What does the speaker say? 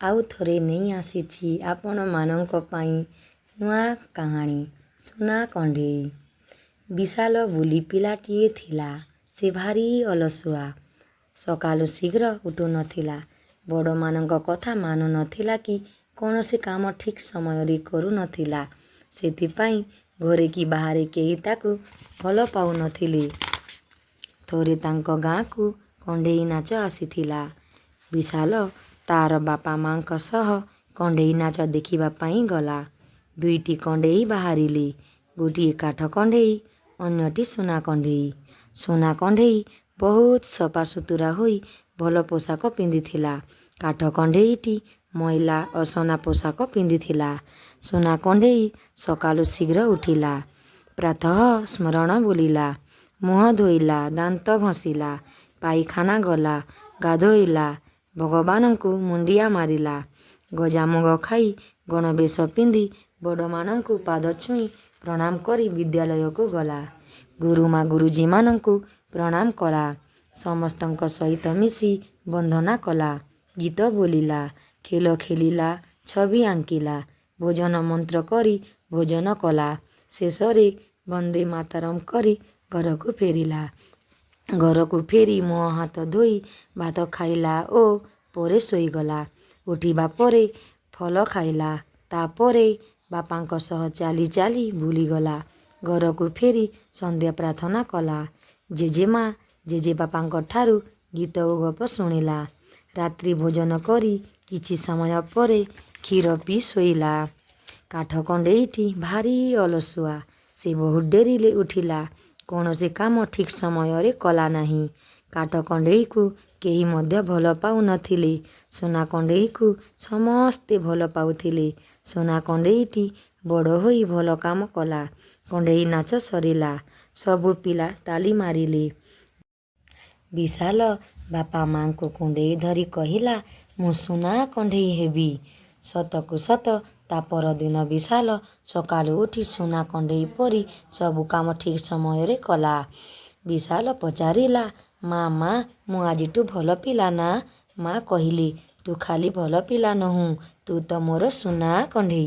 ଆଉ ଥରେ ନେଇ ଆସିଛି ଆପଣମାନଙ୍କ ପାଇଁ ନୂଆ କାହାଣୀ, ସୁନା କଣ୍ଢେଇ। ବିଶାଳ ବୋଲି ପିଲାଟିଏ ଥିଲା। ସେ ଭାରି ଅଳସୁଆ। ସକାଳୁ ଶୀଘ୍ର ଉଠୁନଥିଲା, ବଡ଼ମାନଙ୍କ କଥା ମାନୁନଥିଲା କି କୌଣସି କାମ ଠିକ୍ ସମୟରେ କରୁନଥିଲା। ସେଥିପାଇଁ ଘରେ କି ବାହାରେ କେହି ତାକୁ ଭଲ ପାଉନଥିଲେ। ଥରେ ତାଙ୍କ ଗାଁକୁ କଣ୍ଢେଇ ନାଚ ଆସିଥିଲା। ବିଶାଳ ତା'ର ବାପା ମା'ଙ୍କ ସହ କଣ୍ଢେଇ ନାଚ ଦେଖିବା ପାଇଁ ଗଲା। ଦୁଇଟି କଣ୍ଢେଇ ବାହାରିଲେ। ଗୋଟିଏ କାଠ କଣ୍ଢେଇ, ଅନ୍ୟଟି ସୁନା କଣ୍ଢେଇ। ସୁନା କଣ୍ଢେଇ ବହୁତ ସଫାସୁତୁରା ହୋଇ ଭଲ ପୋଷାକ ପିନ୍ଧିଥିଲା। କାଠ କଣ୍ଢେଇଟି ମଇଳା ଅସନା ପୋଷାକ ପିନ୍ଧିଥିଲା। ସୁନା କଣ୍ଢେଇ ସକାଳୁ ଶୀଘ୍ର ଉଠିଲା। ପ୍ରାତଃ ସ୍ମରଣ ବୋଲିଲା। ମୁହଁ ଧୋଇଲା, ଦାନ୍ତ ଘଷିଲା, ପାଇଖାନା ଗଲା, ଗାଧୋଇଲା, ଭଗବାନଙ୍କୁ ମୁଣ୍ଡିଆ ମାରିଲା। ଗଜାମୁଗ ଖାଇ ଗଣବେଶ ପିନ୍ଧି ବଡ଼ମାନଙ୍କୁ ପାଦ ଛୁଇଁ ପ୍ରଣାମ କରି ବିଦ୍ୟାଳୟକୁ ଗଲା। ଗୁରୁମା ଗୁରୁଜୀମାନଙ୍କୁ ପ୍ରଣାମ କଲା। ସମସ୍ତଙ୍କ ସହିତ ମିଶି ବନ୍ଦନା କଲା, ଗୀତ ବୋଲିଲା, ଖେଳ ଖେଳିଲା, ଛବି ଆଙ୍କିଲା, ଭୋଜନ ମନ୍ତ୍ର କରି ଭୋଜନ କଲା। ଶେଷରେ ବନ୍ଦେ ମାତରମ୍ କରି ଘରକୁ ଫେରିଲା। ଘରକୁ ଫେରି ମୁହଁ ହାତ ଧୋଇ ଭାତ ଖାଇଲା ଓ ପରେ ଶୋଇଗଲା। ଉଠିବା ପରେ ଫଳ ଖାଇଲା। ତା'ପରେ ବାପାଙ୍କ ସହ ଚାଲି ଚାଲି ବୁଲିଗଲା। ଘରକୁ ଫେରି ସନ୍ଧ୍ୟା ପ୍ରାର୍ଥନା କଲା। ଜେଜେମା ଜେଜେବାପାଙ୍କଠାରୁ ଗୀତ ଓ ଗପ ଶୁଣିଲା। ରାତ୍ରି ଭୋଜନ କରି କିଛି ସମୟ ପରେ କ୍ଷୀର ପିଇ ଶୋଇଲା। କାଠ କଣ୍ଢେଇଟି ଭାରି ଅଳସୁଆ। ସେ ବହୁତ ଡେରିରେ ଉଠିଲା। କୌଣସି କାମ ଠିକ୍ ସମୟରେ କଲା ନାହିଁ। କାଠ କଣ୍ଢେଇକୁ କେହି ମଧ୍ୟ ଭଲ ପାଉନଥିଲେ। ସୁନା କଣ୍ଢେଇକୁ ସମସ୍ତେ ଭଲ ପାଉଥିଲେ। ସୁନା କଣ୍ଢେଇଟି ବଡ଼ ହୋଇ ଭଲ କାମ କଲା। କଣ୍ଢେଇ ନାଚ ସରିଲା। ସବୁ ପିଲା ତାଳି ମାରିଲେ। ବିଶାଳ ବାପା ମା'ଙ୍କୁ କୁଣ୍ଢେଇ ଧରି କହିଲା, "ମୁଁ ସୁନା କଣ୍ଢେଇ ହେବି।" ସତକୁ ସତ ତା' ପରଦିନ ବିଶାଳ ସକାଳୁ ଉଠି ସୁନା କଣ୍ଢେଇ ପରି ସବୁ କାମ ଠିକ୍ ସମୟରେ କଲା। ବିଶାଳ ପଚାରିଲା, "ମା, ମା, ମୁଁ ଆଜିଠୁ ଭଲ ପିଲା ନା?" ମା' କହିଲେ, "ତୁ ଖାଲି ଭଲ ପିଲା ନୋହୁଁ, ତୁ ତ ମୋର ସୁନା କଣ୍ଢେଇ।"